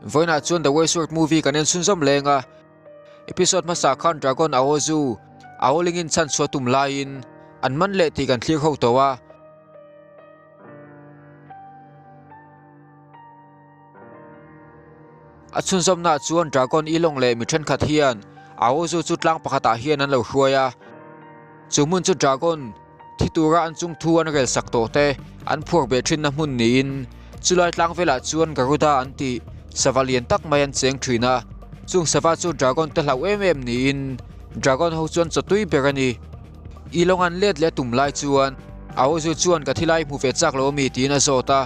Vawiinah chuan The Waysword movie kan en chhunzawm leng a, episode hmasa khan Dragon Aozu Aolingin chhan chhuah tum laiin an man leh tih kan thlir ho tawh a. A chhunzawmnaah chuan Dragon Ilong leh mi thenkhat hian Aozu chu tlang pakhatah hian an lo hruai a, chu hmun chu Dragon Thi tura an chung thu an rel sak tawh te an phuak beh thinna hmun niin chulai tlang velah chuan Garuda an tih sava lian tak mai an cheng thin a, chung sava chu Dragon te hlauh em em niin Dragon ho chuan chaw tui ber a ni. I lawng an let leh tum lai chuan Aozu chuan ka thilai hmu ve chak lo ami tiin a zawt a,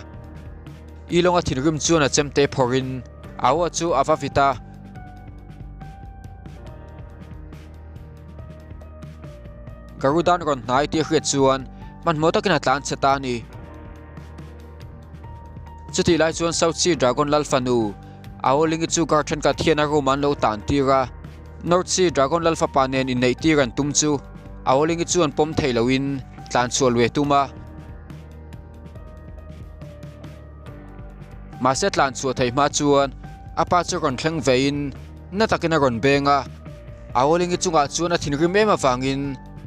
I lawnga thinrim chuan a chemte phawrhin Aoa chu a va vit a. Garudan rawn hnai tih a hriat chuan hmanhmawh takin a tlan chhe ta a ni. Chutih lai chuan South Sea Dragon lal fanu Aolingi chu guard thenkhat hian a room ah an lo tan tir a. North Sea Dragon lal fapa nen inneih tir an tum chu Aolingi chuan pawm thei loin tlan chhuah lui a tum a. Mahse tlan chhuah theih hma chuan a pa chu rawn thleng vein na takin a rawn beng a. Aolingi chungah chuan a thinrim em avangin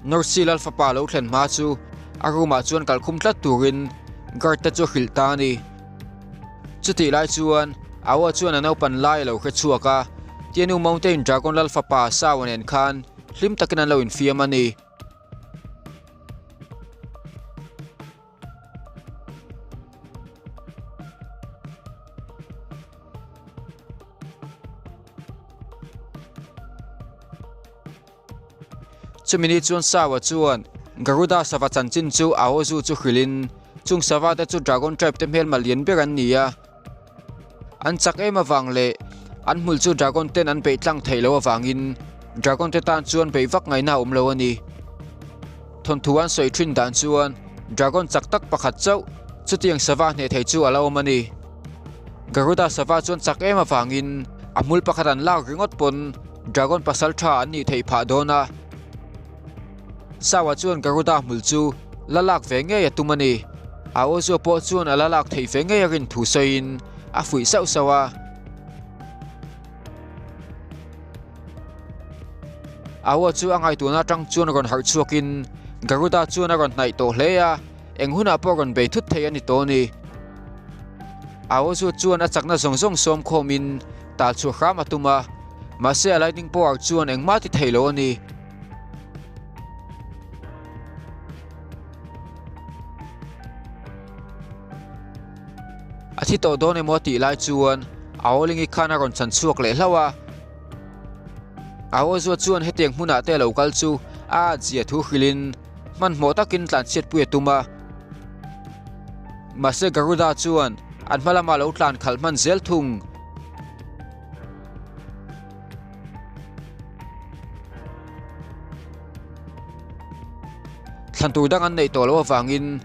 Norsi lal fapa lo thlen hma chu a room ah chuan kalkhum tlat turin guard te chu a hrilh ta a ni. Chutih lai chuan Aoa chuan a naupan lai a lo hre chhuak a, Tianu Mountain Dragon lal fapa Saua nen khan hlim takin an lo infiam a ni. Chumi ni chuan Sawa chuan Garuda sava chanchin chu Aozu chu hrilhin chung sava te chu Dragon Tribe te hmelma lian ber an ni a. An chak em avang leh an hmul chu Dragon ten an beih tlang theih loh avangin Dragon te tan chuan beih vak ngaihna a awm lo a ni. Thawnthu an sawi thin dan chuan Dragon chak tak pakhat chauh chutiang sava hneh thei chu a la awm a ni. Garuda sava chuan chak em avangin a hmul pakhat an lak ringawt pawn Dragon pasal tha an nih theih phah dawn a. Sawa chuan Garuda hmul chu la lak ve ngei a tum a ni. A Ozua pawh chuan a la lak theih ve ngei a rin thu sawiin a fuih sauh sauh a. Aua chu a ngaihtuahna atang chuan rawn harh chhuakin Garuda chuan a rawn hnaih tawh hle a, eng hunah pawh rawn bei thut thei a ni tawh a ni. Aozu chuan a chakna zawng zawng sawm khawmin tal chhuah hram a tum a, mahse a lightning power chuan engmah ti thei lo a ni. A thi tawh dawn emaw tih lai chuan Aolingi khan a rawn chhan chhuak leh hlauh a. Aozua chuan hetiang hmunah te lo kal chu a at zia thu hrilhin hmanhmawh takin tlanchhiatpui a tum a. Mahse Garuda chuan an hma lamah lo tlan khalh hman zel thung. Thlan tur dang an neih tawh loh avangin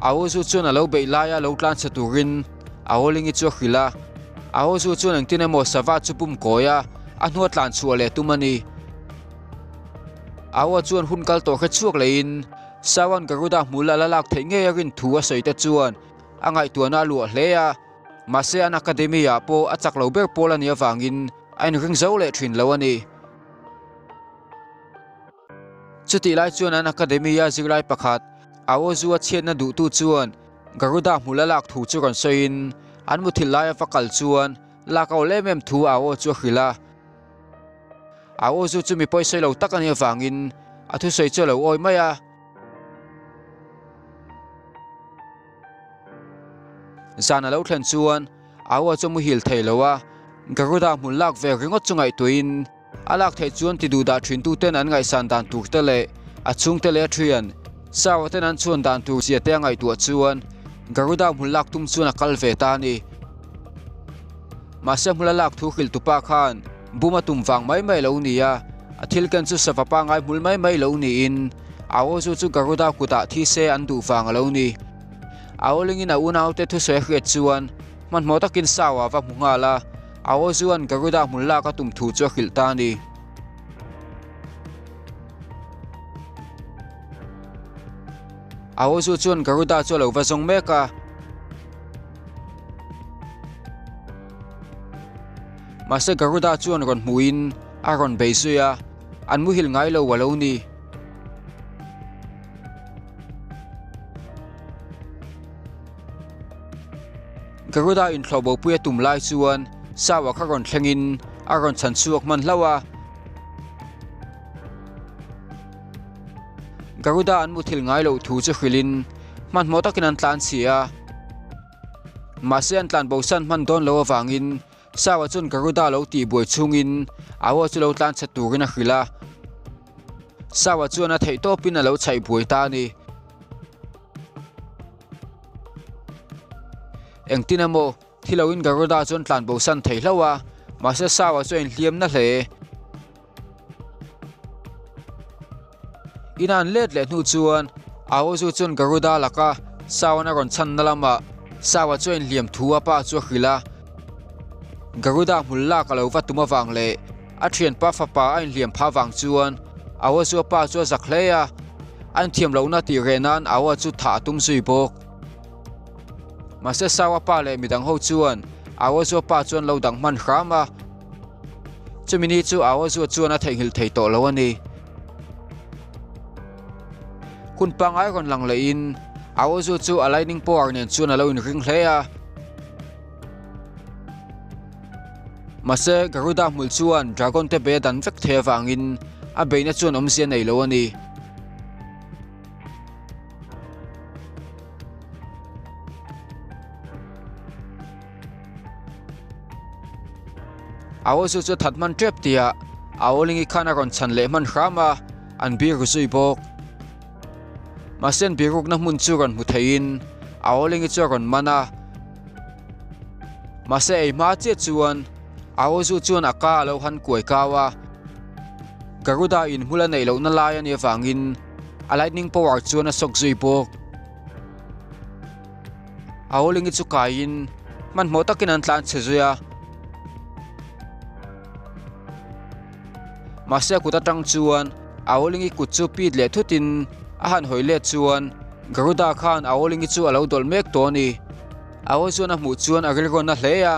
Aozu chuan a lo beih laia lo tlan chhe turin Aolingi chu a hrilh a. Aozu chuan engtin emaw sava chu pum kawi a, a hnua tlan chhuah leh tum a ni. Aoa chuan hun kal tawh hre chhuak lehin Sawan Garuda hmul a la lak theih ngei a rin thu a sawi te chuan a ngaihtuahna a luah hle a. Mahse an academy ah pawh a chak lo ber pawl a nih avangin a inring zo leh thin lo a ni. Chutih lai chuan an academy a zirlai pakhat Aozu a chhiatna duhtu chuan Garuda hmul a lak thu chu rawn sawiin an muthilh laia va kal chuan lak a awl em em thu Ao chu a hrilh a. Aozu chu mi pawisawi lo tak a nih avangin a thusawi chu a lo awi mai a. Zan a lo thlen chuan Aoa chu a muhil thei lo a, Garuda hmul lak ve ringawt chu ngaihtuahin A lak theih chuan ti duh dah thin tuten an ngaihsan dan tur te leh a chhungte leh a thian Sawa ten an chhuan dan tur zia te a ngaihtuah chuan Garuda hmul lak tum chuan a kal ve ta a ni. Mahse hmul a lak thu hrilh tupa khan bum a tum vang mai mai lo ni a, a thil ken chu sava pangai hmul mai mai lo niin Aozu chu Garuda kutah thi se an duh vang a lo ni. Aolingin a unaute thusawi a hriat chuan hmanhmawh takin Sawa va hmu nghal a. A aw chuan Garuda hmun lak a tum thu chu a hrilh ta a ni. A aw chu chuan Garuda chu a lo va zawng mek a. Mahse Garuda chuan rawn hmuhin a rawn bei zui a, an muhil ngai lo a lo ni. Garuda inthlawh bopui a tum lai chuan Sawa kha rawn thlengin a rawn chhan chhuak hman hlauh a. Garuda an muthilh ngai loh thu chu hrilhin hmanhmawh takin an tlan chhi a. Mahse an tlan bosan hman dawn loh avangin Sawa chuan Garuda lo tih buai chhungin Aua chu lo tlan chhe turin a hrilh a. Sawa chuan a theih tawpin a lo chhaih buai ta a ni. Engtin emaw thi loin Garuda chuan tlan bosan thei hlauh a, mahse Sawa chu a inhliam na hle. Ina an let leh hnu chuan Aozu chuan Garuda laka Sawan a rawn chhanna lamah Sawa chu a inhliam thu a pa chu a hrilh a. Garuda hmul lak a lo va tum avang leh a thianpa fapa a inhliam phah vang chuan Aozu a pa chu a zak hle a, a inthiam lohna tih reh nan Aoa chu thah a tum zui bawk. Mahse Sawa pa leh midang ho chuan Aozu a pa chu an lo dang hman hram a. Chumi ni chu Aozua chuan a theihnghilh thei tawh lo a ni. Hun pangngai rawn lang lehin Aozu chu a lightning power nen chuan a lo inring hle a. Mahse Garuda hmul chuan Dragon te bei a dan vek thei avangin a beihna chuan awmzia nei lo a ni. Aozu chu that hman tep tia Aolingi khan a rawn chhan leh hman hram a, an bir zui bawk. Mahse an birukna hmun chu rawn hmu theiin Aolingi chu a rawn man a. Mahse ei hma chiah chuan Aozu chuan a ka a lo han kuai kau a. Garuda in hmul a neih lohna lai a nih avangin a lightning power chuan a sawk zui bawk. Aolingi chu kaiin hmanhmawh takin an tlan chhe zui a. Mahse a kut atang chuan Aolingi kut chu pit leh thutin a han hawi let chuan Garuda khan Aolingi chu a lo dawlh mek tawh a ni. Ao chuan a hmuh chuan a rilrawn a hle a,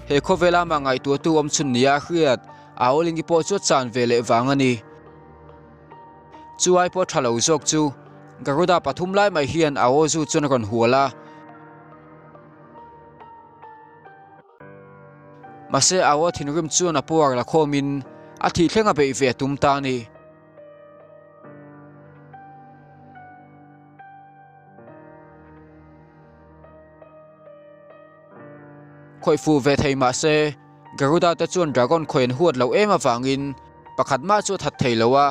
he khawvela amah ngaihtuahtu awm chhun nia a hriat Aolingi pawh chu a chan ve leh vang a ni. Chu ai pawh tha lo zawk chu Garuda pathum lai mai hian Aozu chuan a rawn hual a. Mahse Ao thinrim chuan a puar la khawmin a thih thleng a beih ve a tum ta a ni. Khawih fuh ve thei mahse Garuda te chuan Dragon khawi an huat loh em avangin pakhat mah chu a that thei lo a.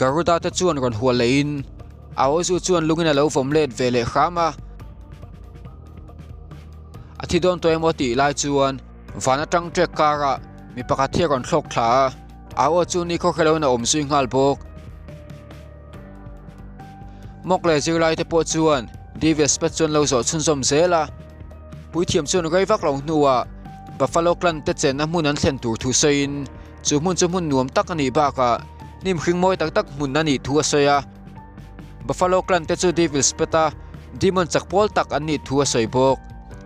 Garuda te chuan rawn hual lehin Aozu chuan lungin a lo vawm let ve leh hram a. A thi dawn tawh emaw tih lai chuan van atang trek karah mi pakhat hi a rawn thlawk thla a, a aw chu ni khaw hre loin a awm zui nghal bawk. Mawk leh zirlai te pawh chuan Devious Pet chuan lo zawh chhunzawm zel a, puithiam chuan rei vak lo hnuah Buffalo Clan te chenna hmun an thlen tur thu sawiin chu hmun chu hmun nuam tak a nih bakah hnim hring mawi tak tak hmun a nih thu a sawi a. Buffalo Clan te chu Devil's Pet a Demon chak pawl tak an nih thu a sawi bawk.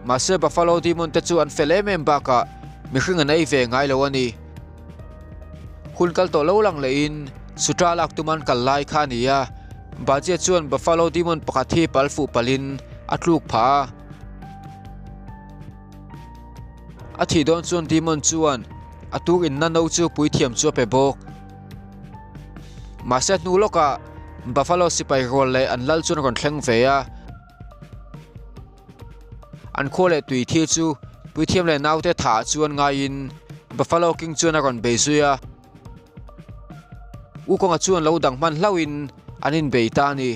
Mahse Buffalo Demon te chu an fel em em bakah mihring an ei ve ngai lo a ni. Hun kal tawh lo lang lehin Sutra lak tum an kal lai kha a ni a, Bajia chuan Buffalo Demon pakhat hi pal fuh palhin a tluk phah a. A thih dawn chuan Demon chuan a tur inna no chu puithiam chu a pe bawk. Mahse hnu lawkah Buffalo sipai rual leh an lal chuan a rawn thleng ve a. An khua leh tui thil chu puithiam leh naute thah chuan ngaiin Buffalo King chuan a rawn bei zui a. Wukong-a chuan lo dang hman hlauhin an inbei ta a ni.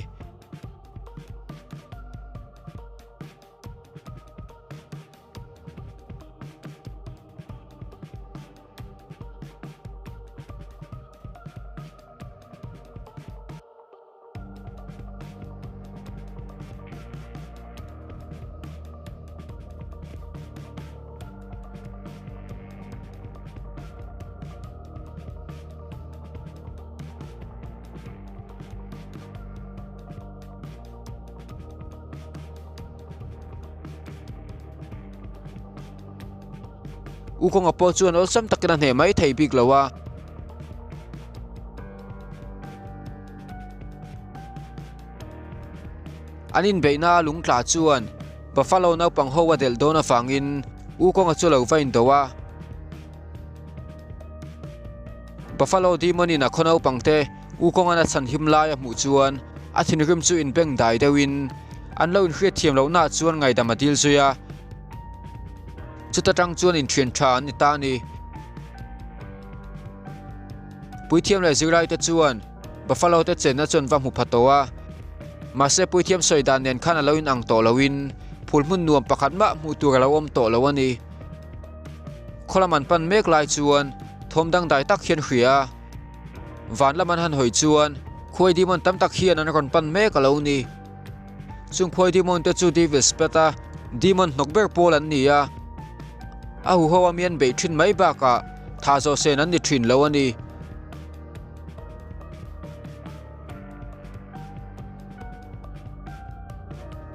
Wukong-a pawh chuan awlsam takin a hneh mai thei bik lo a. An inbeihna a lungtla chuan Buffalo naupang ho a delh dawn avangin Wukong-a chu lo va indo a. Buffalo Demon-in a khaw naupangte Wukong-an a chhan him lai a hmuh chuan a thinrim chu inbeng dai deuhin an lo inhriatthiam lohnaah chuan ngaidam a dil zui a. Chuta tang chuan inthian tha an ni ta a ni. Puithiam leh zirlaite chuan Buffalo te chenna chu an va hmu pha tawh a. Mahse puithiam sawi dan nen khan a lo inang tawh loin phul hmun nuam pakhat mah hmuh tur a lo awm tawh lo a ni. Khaw lam an pan mek lai chuan thawm dangdai tak hian hria a. Van lam an han hawi chuan khuai demon tam tak hian an rawn pan mek a lo ni. Chung khuai demon te chu Devil's Pet a demon hnawk ber pawl an ni a. A huho a mi an beih thin mai bakah tha zawh sen an ni thin lo a ni.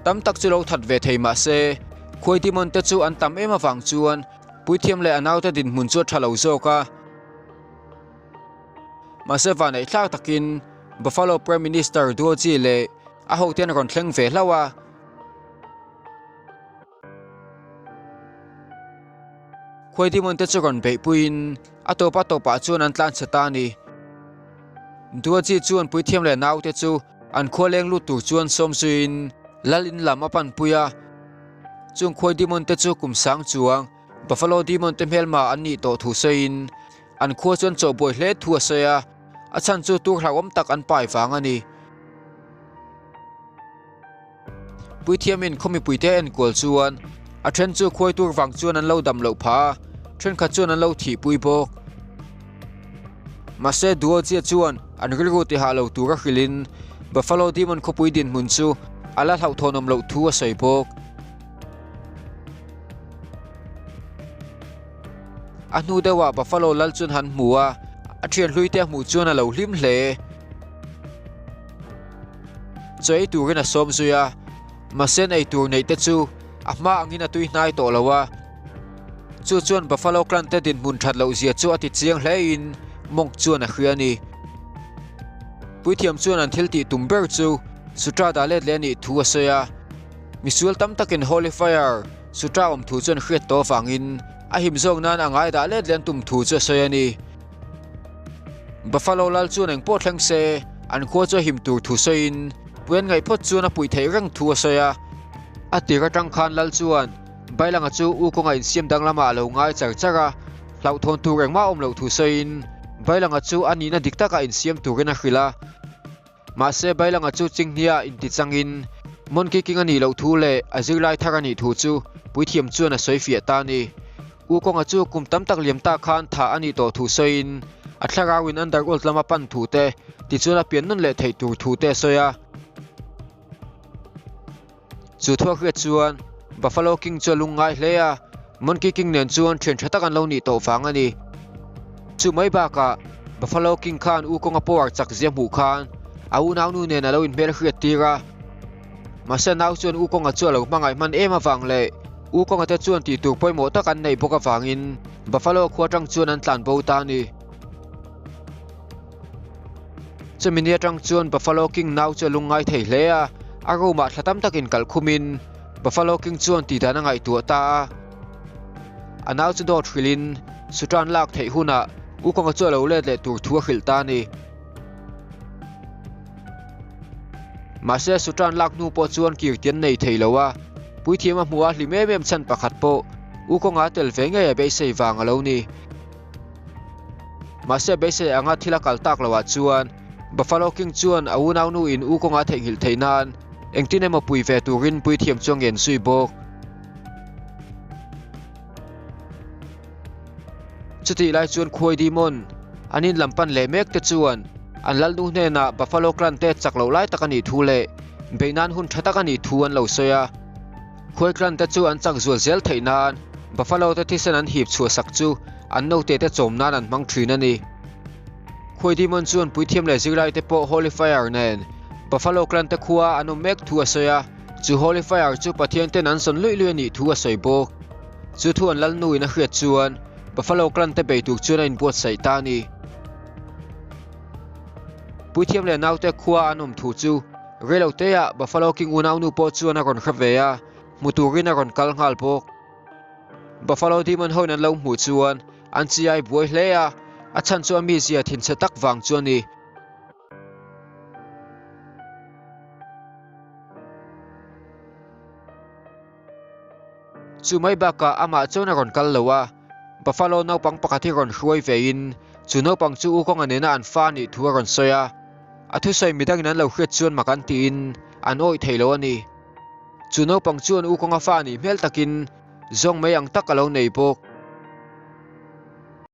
Tam tak chu lo that ve thei mah se, khuai demon te chu an tam em avang chuan puithiam leh a naute dinhmun chu a tha lo zawk a. Mahse vanneih thlak takin Buffalo Prime Minister Duoji leh a hote an rawn thleng ve hlauh a. Khuai demon te chu rawn beihpuiin a tawpa tawpah chuan an tlanchhe ta a ni. Duoji chuan puithiam leh naute chu an khua leng lut tur chuan sawm zuiin lal in lam a panpui a. Chung khuai demon te chu kum sang chuang Buffalo demon te hmelma an nih tawh thu sawiin an khua chuan chawhbuai hle thu a sawi a, a chhan chu tur hlauhawm tak an pai vang a ni. Puithiamin khaw mipuite a enkual chuan a then chu khuai tur vang chuan an lo dam loh phah a, thenkhat chuan an lo thihpui bawk. Mahse Duochia chuan an rilru tihah lo tur a hrilhin Buffalo Demon khawpui dinhmun chu a la hlauhthawnawm loh thu a sawi bawk. A hnu deuhah Buffalo lal chuan han hmu a, a thian hluite a hmuh chuan a lo hlim hle. Chaw ei turin a sawm zui a, mahse an eitur neih te chu a hma angin a tui hnai tawh lo a. Chu chuan Buffalo clan te dinhmun that loh zia chu a ti chiang hle in Monk chuan a hria a ni. Puithiam chuan an thil tih tum ber chu Sutra dah let leh a nih thu a sawi a. Misual tam takin Holy Fire Sutra awm thu chu an hriat tawh avangin a him zawk nan a ngai dah let leh an tum thu chu a sawi a ni. Buffalo lal chuan eng pawh thleng se, an khua chu a him tur thu sawiin pui an ngaih phawt chuan a puih theih reng thu a sawi a. A tir atang khan lal chuan Bailanga chu u kawnga insiam danglamah a lo ngai char char a, hlauhthawn tur engmah a awm loh thu sawiin Bailanga chu a nihna dik taka insiam turin a hrilh a. Mahse Bailanga chu Chinghnia intichangin Monkey King a nih loh thu leh a zirlai thar a nih thu chu puithiam chuan a sawi fiah ta a ni. U Kawnga chu kum tam tak liam ta khan thah a nih tawh thu sawiin a thlarauin Underworld lama pan thu te tichuan a pian nawn leh theih tur thu te a sawi a. Chu thuak hriat chuan Buffalo King chu a lungngai hle a, Monkey King nen chuan thian tha tak an lo nih tawh vang a ni. Chu mai bakah Buffalo King khan U Kawnga power chak zia hmuh khan a unaunu nen a lo inhmel hriat tir a. Mahse nau chuan U Kawnga chu a lo hmangaih hman em avang leh U Kawnga te chuan tih tur pawimawh tak an neih bawk avangin Buffalo khua atang chuan an tlan bo ta a ni. Chumi ni atang chuan Buffalo King nau chu a lungngai thei hle a, a room ah thla tam takin kalh khumin Buffalo King chuan tih dan a ngaihtuah ta a. A nau chu dawt hrilhin Sutra an lak theih hunah U Kawnga chu a lo let leh tur thu a hrilh ta a ni. Mahse Sutra an lak hnu pawh chuan kir ti an nei thei lo a, puithiam a hmuh a hlim em em chhan pakhat pawh U Kawnga a tel ve ngei a beisei vang a lo ni. Mahse beisei anga thil a kal tak loh ah chuan Buffalo King chuan a unaunu in u kawnga theihnghilh theih nan engtin emaw pui ve turin puithiam chu a ngen zui bawk. Chutih lai chuan khuai demon an in lam pan leh mek te chuan an lalnu hnenah Buffalo clan te chak loh lai tak a nih thu leh beih nan hun tha tak a nih thu an lo sawi a. Khuai clan te chu an chak zual zel theih nan Buffalo te thisen an hip chhuah sak chu an naute te chawm nan an hmang thin a ni. Khuai Demon chuan puithiam leh zirlai te pawh Holy Fire nen Buffalo clan te khua an awm mek thu a sawi a, chu Holy Fire chu Pathian ten an sawn luih luih a nih thu a sawi bawk. Chu thu an lalnu in a hriat chuan Buffalo clan te bei tur chuan a inbuatsaih ta a ni. Puithiam leh naute khua an awm thu chu reiloteah Buffalo King unaunu pawh chuan a rawn hre ve a, hmu turin a rawn kal nghal bawk. Buffalo Demon hoin an lo hmuh chuan an chiai buai hle a, a chhan chu a mizia thinchhe tak vang chu a ni. Chu mai bakah amah chuan a rawn kal lo a, Buffalo naupang pakhat hi rawn hruai vein chu naupang chu U Kawnga nena an fa nih thu a rawn sawi a. A thusawi midangin an lo hriat chuan mak an tiin an awih thei lo a ni. Chu naupang chuan U Kawnga fa nih hmel takin zawng mai ang tak a lo nei bawk.